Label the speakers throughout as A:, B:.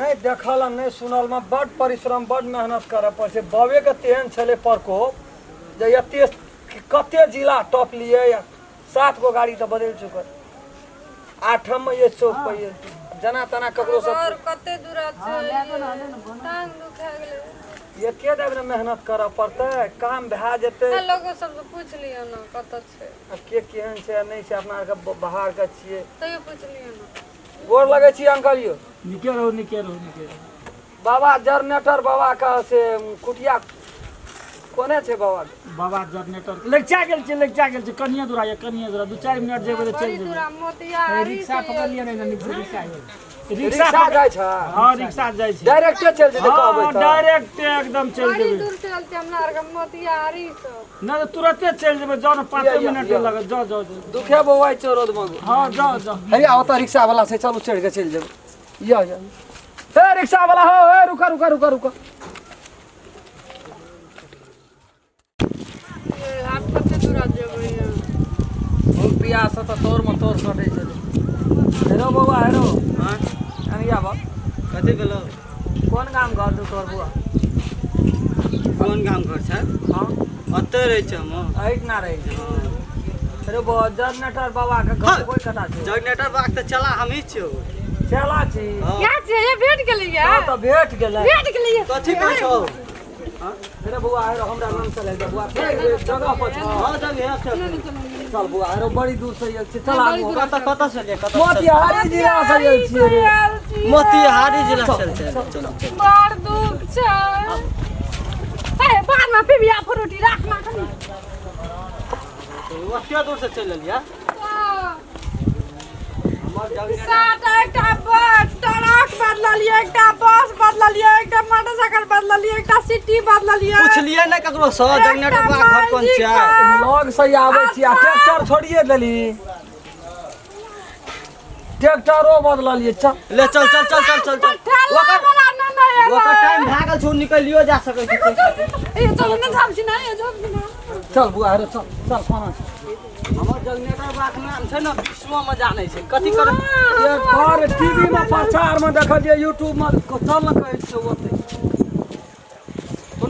A: नहि देखल आ नहि सुनल मे बड परिश्रम बड मेहनत करऽ पड़ै छै। बबेके तेहन छलै प्रकोप जे एते कते जिला टपलियै, 7 गो गाड़ी तऽ बदलि चुकल, 8म ये चौक पर ये जेना तेना ककरो सब
B: और कते दूर छै, टांग दुखा गेलै।
A: एके देब ने मेहनत करऽ पड़तै, काम भए जेतै।
B: लोगो सबसँ पूछि लियौ ने कतऽ छै,
A: आ के केहन छै आ नहि छै। अपना आरके बाहरके छियै,
B: तैयो पूछि लियौ ने।
A: गोर लगै छी अंकल यौ।
C: नीके रहू, नीके रहू, नीके रहू।
A: बाबा जनरेटर बाबा के से कुटिया कोने छै बाबा के?
C: बाबा जनरेटर लगिचा गेल छै, लगिचा गेल छै। कनिये दूरा ये, कनिये दूरा, 2-4 मिनट जेबै तऽ चलि
B: बड़ी
C: जेबै।
B: दूरा मोतिहारी।
C: रिक्शा पकड़लियै ने, रिक्शा
A: रिक्शा
C: रिक्शा
A: जाइ छै?
C: हँ, रिक्शा जाइ छै।
A: डायरेक्टे चलि जेतै कहबै
C: हँ
A: तऽ?
C: डायरेक्ट एकदम चलि
B: बड़ी
C: जेबै।
B: दूर चलते हमरा आरके मोतिहारी से।
C: नहि तऽ तुरते चलि जेबै, जाउ ने, 5
A: या,
C: मिनट
A: या।
C: लागत। जाउ जाउ जाउ।
A: दुखे बौआइ छौ रोड मे।
C: हँ, जाउ जाउ।
A: हैया ओतऽ रिक्शा वाला छै, चलू चढ़ि कऽ चलि जेबै। या या, हे रिक्शा वाला हो, हे रुका रुका रुका रुका।
B: आब कते दूरा जेबै?
A: भूख पियास से तऽ तोर मे तोर कटै छलै। हेरो बौआ, हेरो।
D: हाँ।
A: कनिया बा।
D: कथी भेलो?
A: कोन गाम घर छौ तोर बौआ?
D: कोन गाम घर छै?
A: हँ।
D: ओतऽ रहै छै हम।
A: एहिठिना रहै छै? हेरो बौआ, जनरेटर बाबा के घर
D: हाँ।
A: कोइ कता छै?
D: जनरेटर बाग तऽ चला हमही छियौ।
A: चला छी?
D: हाँ।
B: या छै, ये भेट गेलियै।
A: हँ, तऽ भेट गेलै।
B: भेट गेलियै।
D: कथी कहै छौ?
A: हेरो बौआ, हेरो, हमरा नाम चलै दे बौआ, जगह पर छौ।
D: हँ, जगह छै।
A: चल बौआ, हेरो, बड़ी दूर से आयल छी, चल आगू।
D: कतऽ कतऽ से एलियै? कतऽ?
A: मोतिहारी जिला से आयल छियै रे।
D: मोतिहारी जिला। चल चल चल चल।
B: बड़ दुख छै। ए, बाद में पीबिया फ्रूटी, राख ना कनी।
D: ओते दूर से चलि एलियै? हमर जनरेटर
B: सात एकटा बस ट्रक बदललियै, एकटा बस बदललियै, एकटा मोटरसाइकिल बदललियै, एकटा सिटी बदललियै।
D: पुछलियै ने ककरो सँ जनरेटर बाग घर कोन छै?
A: लग से आबै छी आ ट्रैक्टर छोड़िए देली, ट्रैक्टरो बदललियै, चल।
D: ले चल चल चल चल चल चल।
B: ठेला
D: ओकर
B: वाला न न एलै।
D: ओकर टाइम भए गेल छै, ओ निकलियो जा सकै छै।
B: ए चल न, झाप छी ना, ए झाप छी ना।
A: चल बुआ, अरे चल चल, कोना छै?
D: हमर जनरेटर बाग नाम छै ने, विश्व में जानै छै। कथी कर
A: एक बार टीवी में प्रचार में देखलियै, यूट्यूब में, चल ने कहै छियै ओते।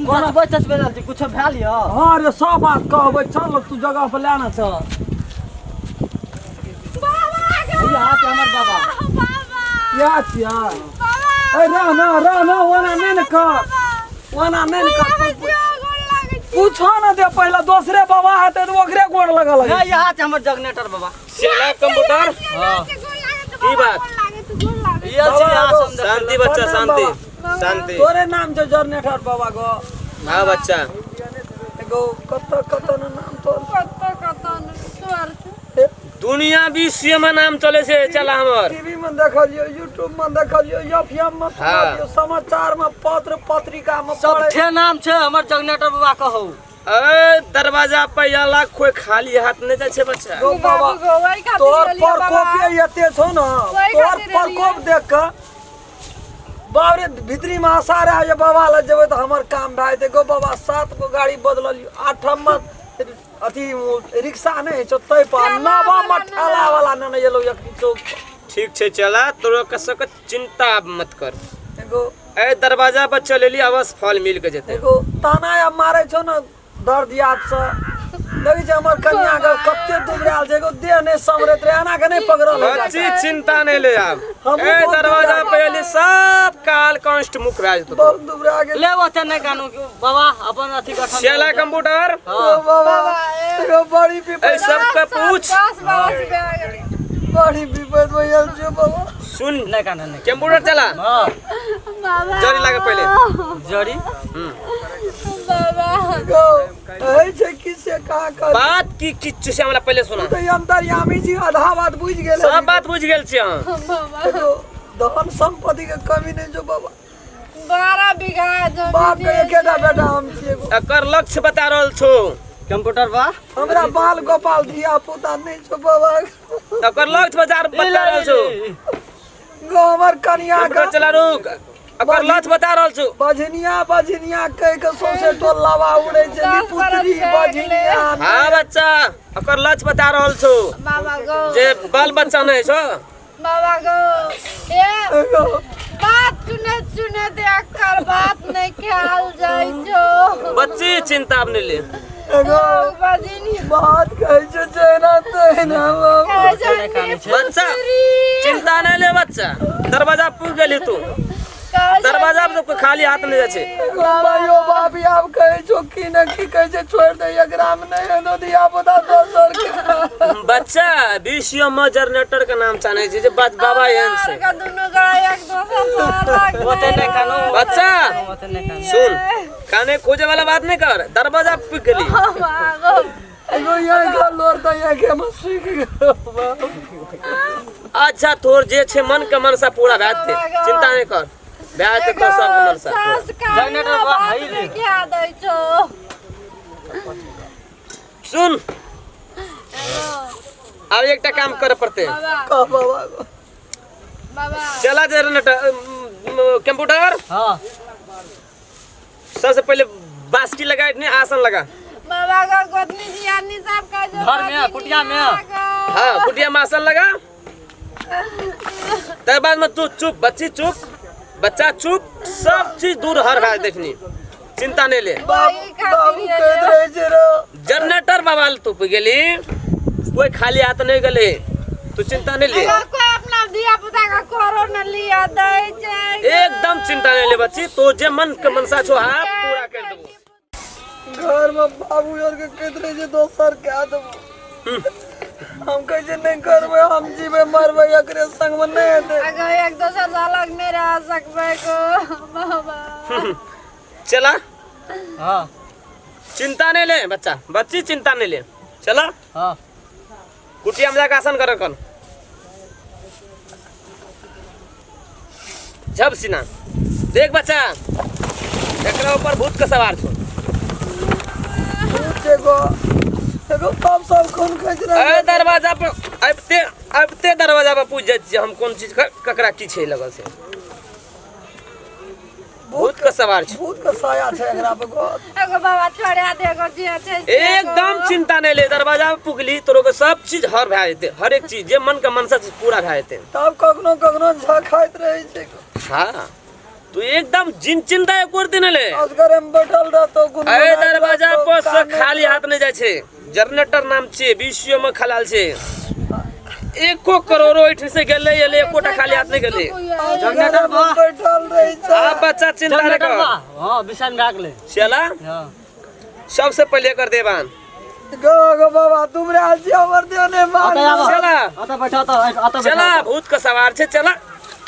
D: कोना बचत भेल छै? कुछो भेल यऽ?
A: हँ रे, सब बात कहबै, चल तू जगह पर लए ने चल।
D: भैया हाथ हमर बाबा।
B: बाबा।
A: इएह छियै?
B: बाबा।
A: ए रह ना, रह ना, ओना नहि ने कर, ओना नहि ने कर।
B: गोर लागै छी।
A: पूछो ने दे पहिले, दोसरे बाबा हेतै तऽ ओकरे गोड़ लगऽ लगै।
D: नहीं, यहाँ छै हमर जनरेटर बाबा।
E: सेला कंप्यूटर।
D: हाँ।
E: की बात?
B: गोर लागै छी, गोर लागै छी।
D: ये छै यहाँ से हम देखल।
E: शांति बच्चा, शांति शांति।
A: तोरे नाम छौ जनरेटर बाबा गो?
E: हाँ बच्चा।
A: एगो कतऽ कतऽ ने नाम तोर?
B: कतऽ कतऽ ने स्वर छै।
E: दुनिया विश्व में नाम चले छै चला हमर।
A: टीवी में देखलियो, यूट्यूब में देखलियो, एफएम में सुनलियो, समाचार में, पत्र पत्रिका में
D: सब
A: पढ़ै।
D: ठे नाम छै हमर जनरेटर बाबा कहू।
E: ए दरवाजा पे आला कोई खाली हाथ नहीं जाइ छै बच्चा।
A: गो बाबा,
B: बाबू गो, ओहि खातिर
A: तोहर
B: एलियै बाबा।
A: प्रकोपे एते छौ ने,
B: ओहि
A: तोहर
B: खातिर एलियै।
A: प्रकोप देख कऽ बाप रे, भीतरी में आशा रहे जे बाबा लग जेबै तऽ हमर काम भए जेतै। गो बाबा, 7 गो गाड़ी बदललियो, 8म में अथी रिक्शा नहि होइ छौ तै पर,
B: ठेला
A: नवम
B: वाला
A: में ठेला वाला नेने एलौ एक चौक पर।
E: ठीक छै चला, तोरा कसक चिंता मत कर।
A: एगो
E: ए दरवाजा पर चलेली, अवश्य फल मिल के जेतै।
A: एगो ताना आब मारै छौ ने दर्द याद से, लगै छै हमर कनिया के कते दुबरायल छै, एगो देह नहि सम्हरैत रहै, एना के नहि पकड़ल होइ।
E: बच्ची चिंता नहीं ले आब।
A: हमहूँ
E: ए
A: बहुत
E: दरवाजा
A: दुबरा
E: पे एली सब काल कांस्ट मुख भए जेतौ।
A: बहुत दुबरा गेल।
D: ले ओते नहि कानू बाबा, अपन अथी गठन।
E: सेला कंप्यूटर।
D: हाँ।
A: बाबा, एगो बड़ी
E: ए
A: विपद
E: सबके पूछ।
B: बस बाबा से भए गेलै।
A: बड़ी विपद भइल छै बाबा।
E: सुन।
D: नहि कानू, नहि।
E: कंप्यूटर चला।
D: हाँ।
B: बाबा।
E: जरी लागे पहिले।
D: जड़ी।
B: बाबा।
A: गो कहै छै कि से कहाँ कर
E: बात की किछु से हमरा पहिले सुना।
A: तऽ अंतर्यामी जी आधा बात बुझि गेल।
E: सब बात बुझ गेल छी हम।
B: बाबा।
A: एगो धन संपत्ति के कमी नहि छौ बाबा।
B: 12 बीघा जमीन।
A: बाप के एकेटा बेटा हम छियै एगो।
E: एकर लक्ष्य बता रहल छौ
D: कंप्यूटर बा।
A: हमरा बाल गोपाल धिया पुता नहि छौ बाबा।
E: एकर लक्ष्य बता बता रहल छौ।
A: गो हमर कनिया के
E: कंप्यूटर चला, रुक, एकर लक्ष्य बता रहल छौ।
A: बझनिया बझनिया कहि के सौंसे टोल लावा उड़ै छै।
B: 10 बरस
A: निपुत्री
B: भए
A: बझनिया।
E: हाँ बच्चा, एकर लक्ष्य बता रहल छौ
B: बाबा गो
E: जे बाल बच्चा नहीं छौ।
B: बाबा गो, ए
A: एगो
B: बात सुनै किछु नहि देख कर बात नहि खायल जाइ छौ।
E: बच्ची चिंता अब नहीं ले।
A: एगो
B: बजिनी
A: बात कहै छै जेना तहिना बाबू।
B: कहै छै
E: बच्चा चिंता नहीं ले बच्चा, दरवाजा पुग गेली तू, दरवाजा पर तो कोई खाली हाथ नहीं जाइ छै।
A: एगो माइयो बाप आब कहै छौ की ने की कहै छै, छोड़ि दे एकरा मे नहि हेतौ धिया पुता दोसर के।
E: बच्चा विश्व में जनरेटर के नाम जानै छै जे बाबा एहन छै।
B: दुनू गोरा एक दोसर से अलग
D: ओते नहि कानू।
E: बच्चा
D: ओते नहि कानू।
E: सुन, काने खोजे वाला बात नहीं कर, दरवाजा पुग गेली।
A: एगो यहाँ के लोर तऽ यहाँ के हम सुखि गेलौ बाबू।
E: अच्छा तोर जे छै मन के मनसा पूरा भए जेतै, चिंता नहीं कर, भए जेतै तोर सबके मनसा पूरा।
B: सास कानू
D: जनरेटर बा
B: बात
D: है रे।
B: नहि खा दै छौ।
E: सुन, आब एकटा काम करे पड़तै।
B: बाबा
A: कह बाबा।
B: बाबा
E: चला जनरेटर कंप्यूटर।
D: हाँ
E: सबसे पहले बास्की लगा, नहीं आसन लगा।
B: बाबा का गोतनी जियानी साहब का जो
D: घर में, कुटिया में।
E: हाँ कुटिया में आसन लगा, तब बाद में तू चुप, बच्ची चुप, बच्चा चुप, सब चीज दूर हर भाई देखनी, चिंता नहीं ले।
A: बाबू बाबू कहैत रहै छै रो।
E: जनरेटर बाबा तू गेली, कोई खाली हाथ नहीं गेले, तू चिंता नहीं ले।
B: कोई अपना धिया पुता का करो न लिया दै छै।
E: एकदम चिंता नहीं ले बच्ची, तो जे मन के मनसा छो हाँ पूरा कर देबो।
A: घर में बाबू आर के कहैत रहै छै दोसर कए देबो, हम कहै छै नहि करबै, हम जीबै मरबै एकरे संग मे नहि हेतै।
B: अगर एक दोसर से अलग नहि रह सकबै को बाबा।
E: चला
D: हाँ
E: चिंता नहीं ले बच्चा, बच्ची चिंता नहीं ले, चला
D: हाँ
E: कुटिया में जाके आसन कर कन झप सिना देख बच्चा, एकरा ऊपर भूत के सवार छो।
A: भूत एगो एगो बाप सब खून खाइत रहै।
E: ए दरवाजा पर आबिते आबिते दरवाजा पर पूछ जाइ छियै हम कोन चीज ककरा की छै लगल से। भूत के सवार छो।
A: भूत के साया छै एकरा पर गो।
B: एगो बाबा छोड़ा दे एगो जे छै।
E: एकदम चिंता नहीं ले, दरवाजा पर पुगली तोरो के सब चीज हर भए जेतै, हर एक चीज जे मन के मनसा से पूरा भए जेतै।
A: तब कखनो कखनो झखाइत रहै छै।
E: हाँ तू एकदम जिन चिंता एको दिन ले,
A: असगरे में बैठल रहतो गुनगुनाइत
E: ए दरवाजा
A: रहतौ,
E: पर से
A: कानैत
E: खाली हाथ नहीं जाइ छै। जनरेटर नाम छै विश्व में खलाल छै, एको करोड़ो एठिन से गेलै एलै, एकोटा खाली हाथ नहीं गेलै।
A: असगरे में बैठल रहै छै।
E: आ बच्चा चिंता नहीं
D: जनरेटर
E: कर।
D: बा हाँ विशाल में भाग ले।
E: चला
D: हाँ
E: सबसे पहले कर देबान।
A: गो गो बाबा तुमरे आसी हमर देह ने मान।
E: चला
D: अतः बैठा अतः अतः
E: चला भूत के सवार छै, चला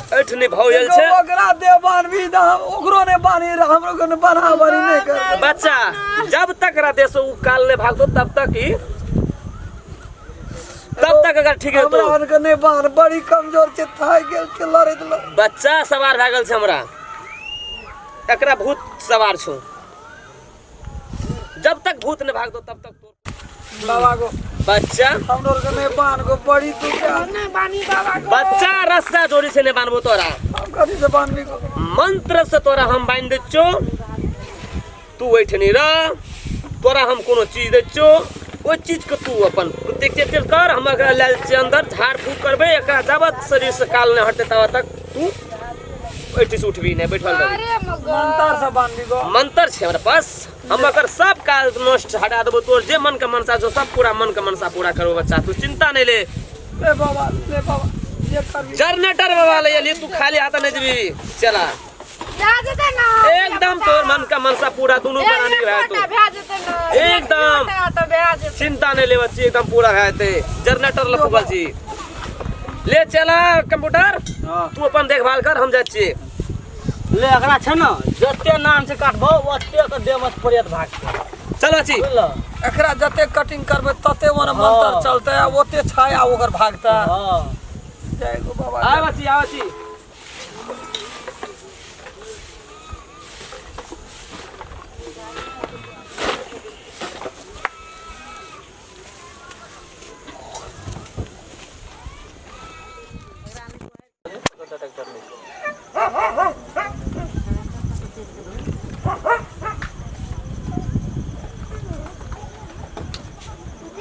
E: एठने भौयल छै।
A: ओकरा देह बान्हबी तऽ हम ओकरो नहि बान्ही रह, हमरो के बन्हा बन्ही नहि कर।
E: बच्चा जब तक रहते सो उ काल नहीं भागतो तब तक ही, तब तक अगर ठीक है तो
A: हमरा आरके नहि बान्ह, बड़ी कमजोर छै, थाकि गेल छै लड़ैत लड़ैत।
E: बच्चा सवार भए गेल छै हमरा, एकरा भूत सवार छौ, जब तक भूत नहीं भागतो तब तक तो
A: बाबा गो
E: बच्चा
A: हमरो आरके नहि बान्ह गो, बड़ी दुख है।
B: नहि बानी बाबा गो।
E: बच्चा रस्सा जोड़ी से नहीं बान्हबो तोरा,
A: हम कथी से बान्हबी गो?
E: मंत्र से तोरा हम बान्हि दै छियौ, तू ओहिठनी रह, तोरा हम कोनो चीज दै छियौ, ओहि चीज के तू अपन देखते कर, हम एकरा लए जाइ छियै अंदर, झाड़ फूक करबै, एकरा जाबत शरीर से काल नहि हटतै ताबत तक तू ओहिठी से उठबी नहि, बैठल रहबी।
B: अरे मगर
A: मंत्र से बान्हबी गो।
E: मंत्र छै हमरा पास, हम एकर सब काल नष्ट हटा देबो, तोर जे मन के मनसा छौ सब पूरा मन के मनसा पूरा करबो बच्चा, तू चिंता नहि ले।
A: ले बाबा ले बाबा जे करबी।
E: जनरेटर बाबा ले एलियै, तू खाली हाथ नहि जेबी, चला
B: जा जेतै ना
E: एकदम तोर मन का मनसा पूरा दुनू प्राणी भए
B: एकोटा
E: तू,
B: भए जेतै ना
E: एकदम।
B: एकोटा तऽ भए जेतै।
E: चिंता नहीं ले बच्ची, एकदम पूरा भए जेतै। जनरेटर लऽ पुगल छी, ले चला कंप्यूटर, तू अपन देखभाल कर, हम जाइ छियै।
D: ले एकरा छै ने जते नाम से काटबो ओते के देह में प्रेत भागतै।
E: चल बच्ची।
D: बुझल?
A: एकरा जते कटिंग करबै तते ओने मंत्र चलतै आ ओते छाया ओकर भागतै।
D: हाँ
A: जय गो बाबा।
E: आ बच्ची आ बच्ची।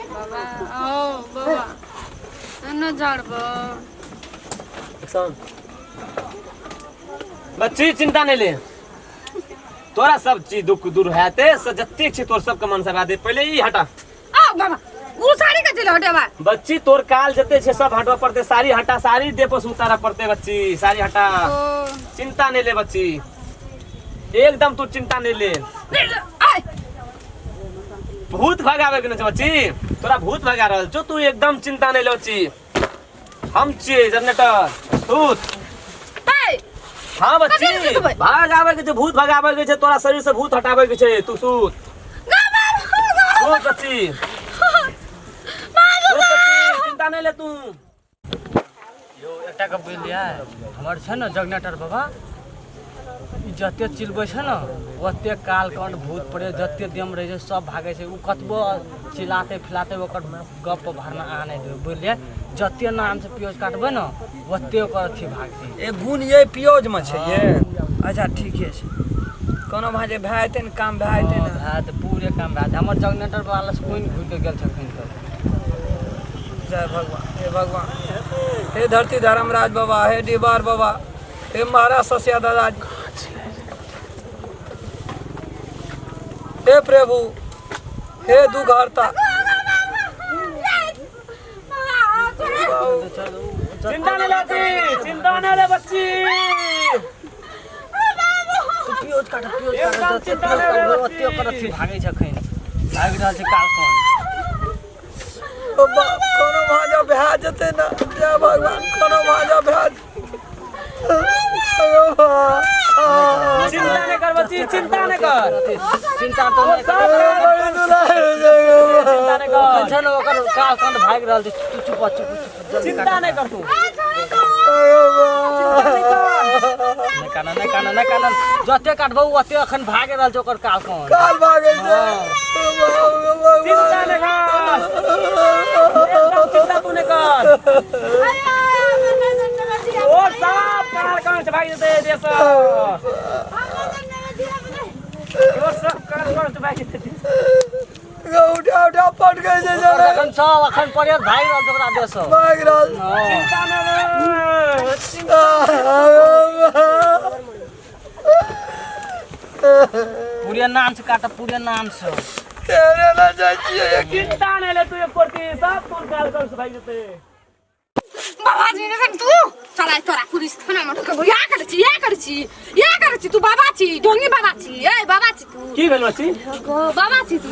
B: बाबा आओ बाबा एने झाड़बो।
E: बच्ची चिंता नहीं ले तोरा सब चीज दुख दूर हेते से जतेक छै तोर सबके मनसा भए दे पहिले ई हटा
B: आओ बाबा उ साड़ी कथी लए हटेबा
E: बच्ची तोर काल जते छै सब हटबऽ पड़ते साड़ी हटा साड़ी देह पर से उतारऽ पड़ते बच्ची साड़ी हटा चिंता नहीं ले बच्ची एकदम तू चिंता नहीं ले
B: आय
E: भूत भगावे के न छै बच्ची तोरा भूत भगा रहल छौ तू एकदम चिंता नहीं ले बच्ची हम छियै जनरेटर भूत
B: आय
E: हाँ बच्ची
B: कथी लए सुतबै?
E: भगावे के छै भूत भगावे के छै तोरा शरीर से भूत हटावे के छै तू सुत सुत बच्ची सुत बच्ची चिंता नहीं ले तू
D: यौ एकटा गप बुझलियै हमर छै ने जगनेटर बाबा ई जते चिलबै छै ने ओते काल कंड भूत प्रेत जते देम रहै छै सब भागै छै ओ कतबो चिल्लाते फिलाते ओकर गप पर भरना अहाँ नहि देबै बुझलियै जते नामसँ पियोज काटबै ने ओते ओकर अथी भागतै
A: ए गुण ये पियोजमे छै ये अच्छा ठीके छै कोनो भाजे भए जेतै ने काम भए जेतै ने
D: भए तऽ पूरे काम भए हमर जगनेटर बाबा लग कोइ घुरि कऽ गेल छलखिन तऽ
A: जय भगवान हे भगवान हे धरती धर्मराज बाबा हे डिबार बाबा हे महाराज ससिया दादा हे प्रभु हे दुखहर्ता
E: चिंता नहीं ले बच्ची चिंता नहीं ले बच्ची
D: पियोज काट पियोज
E: एकदम
D: काट
E: चिंता नहि ले
D: ओते ओकर अथी भागै छै अखन भागि रहल छै काल कोन
A: ओ बाप कोनो भाजा भए जेतै ने जय भगवान कोनो भाजा भए
E: चिंता नहीं कर बच्ची चिंता नहीं कर
D: चिंता तो नहि कर
E: चिंता नहीं कर
D: अखन छै ने ओकर काल कंड भागि रहल छै तू चुप चुप चुप जल्दी
E: चिंता नहीं कर तू
D: नहि कानऽ नहि कानऽ नहि कानऽ जते काटबौ ओते अखन भागि रहल छै ओकर काल कंड
A: काल भागै छै
E: चिंता नहीं कर एकदम चिंता तू नहीं कर ओ सब काल कांच भागि जेतै देश ओ सब काल कांच भागि जेतै
A: उठा उठा पट गई छै
D: ओकर अखन सब अखन पर्यंत भागि रहल छै ओकरा देह सँ
A: भागि रहल
E: चिंता नहीं
D: पूरे नाम से काटब पूरे नाम से
A: तेरे ना जाइ छियै
E: चिंता नहीं ले तू एक कोटी सब तोर काल कांच भागि जेतै
B: बाबा जी ने तू चला तोरा पुलिस थाना में ढुकबो या कर छी या कर छी या कर छी तू बाबा छी ढोंगी बाबा छी ए बाबा छी तू
E: की भेल बच्ची
B: गो बाबा छी तू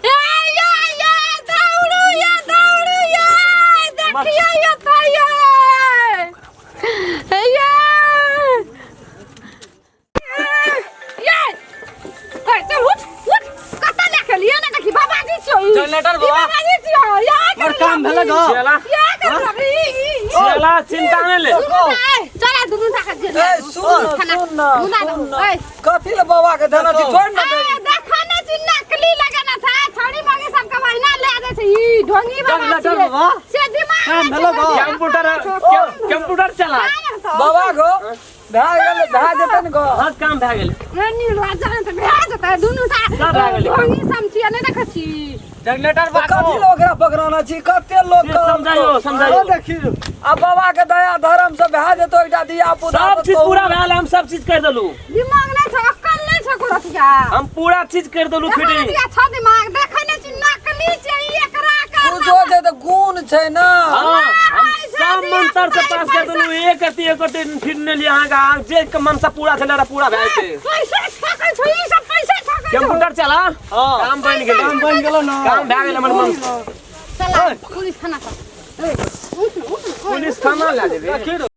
B: ए या या दौड़ू या दौड़ू या देखियो या तो या ए या ये ए चल उठ उठ कतऽ लए के लिए ना देखी बाबाजी छियो ई।
D: जनरेटर
B: ई
D: बाबा।
B: बाबाजी छियो या
D: हमर काम भेलै गो।
E: चला
B: या कर लगी ई ई
E: चला चिंता नहीं ले
B: चला दुनू ताकत जे
A: ए सुन
B: खाना
A: सुन ना
B: मुना
A: सुन ना
B: ए
A: कथी ले बाबा के धना छी छोड़ ना
B: ए देखा ना छी नकली लगाना था छड़ी मांगे सबके महीना ले जाय छै ई ढोंगी बाबा
D: जनरेटर
B: छियै।
D: बाबा।
B: से दिमाग
D: काम
B: नहि
D: भेलो
B: छै
D: गो।
E: कंप्यूटर कंप्यूटर चला
A: बाबा गो भए गेल भए जेतै ने गो
E: हर काम भए गेल
B: नहीं राजा तऽ भए जेतै दुनू टा
E: सब भए गेलै।
B: ढोंगी सब छियै नहि देखै छी
D: जनरेटर बा
A: कथी ले ओकरा पकड़ाना छी कते लोग
E: से समझाइयो समझाइयो
A: देखी आ बाबा के दया धर्म से भए जेतौ एकटा दिया पुता
E: सब चीज पूरा भेल हम सब चीज कर देलू
B: दिमाग नहि छौ अक्कल नहि छौ कोनो अथिया
E: हम पूरा चीज कर देलू
B: देखा
E: फिटिंग
B: अथिया छौ दिमाग देखै नहि छी नकली छै ई एकरा कर
A: कुछो छै तऽ गुण छै ना
E: हाँ हम सब मंत्र से पास कर देलू एक अति एक अति फिर नहीं लिया अहाँके अहाँ जे के मनसा पूरा छलै रह पूरा भए जेतै
B: पैसा ठकै छौ ई सब पैसा ठकै छौ
E: कंप्यूटर चला काम बनि गेलै
D: काम बनि गेलो ना
E: काम भए गेलै हमर मन
B: चला पुलिस थाना पर ए उठ न, उठ न,
E: पुलिस थाना लए जेबै
D: देखी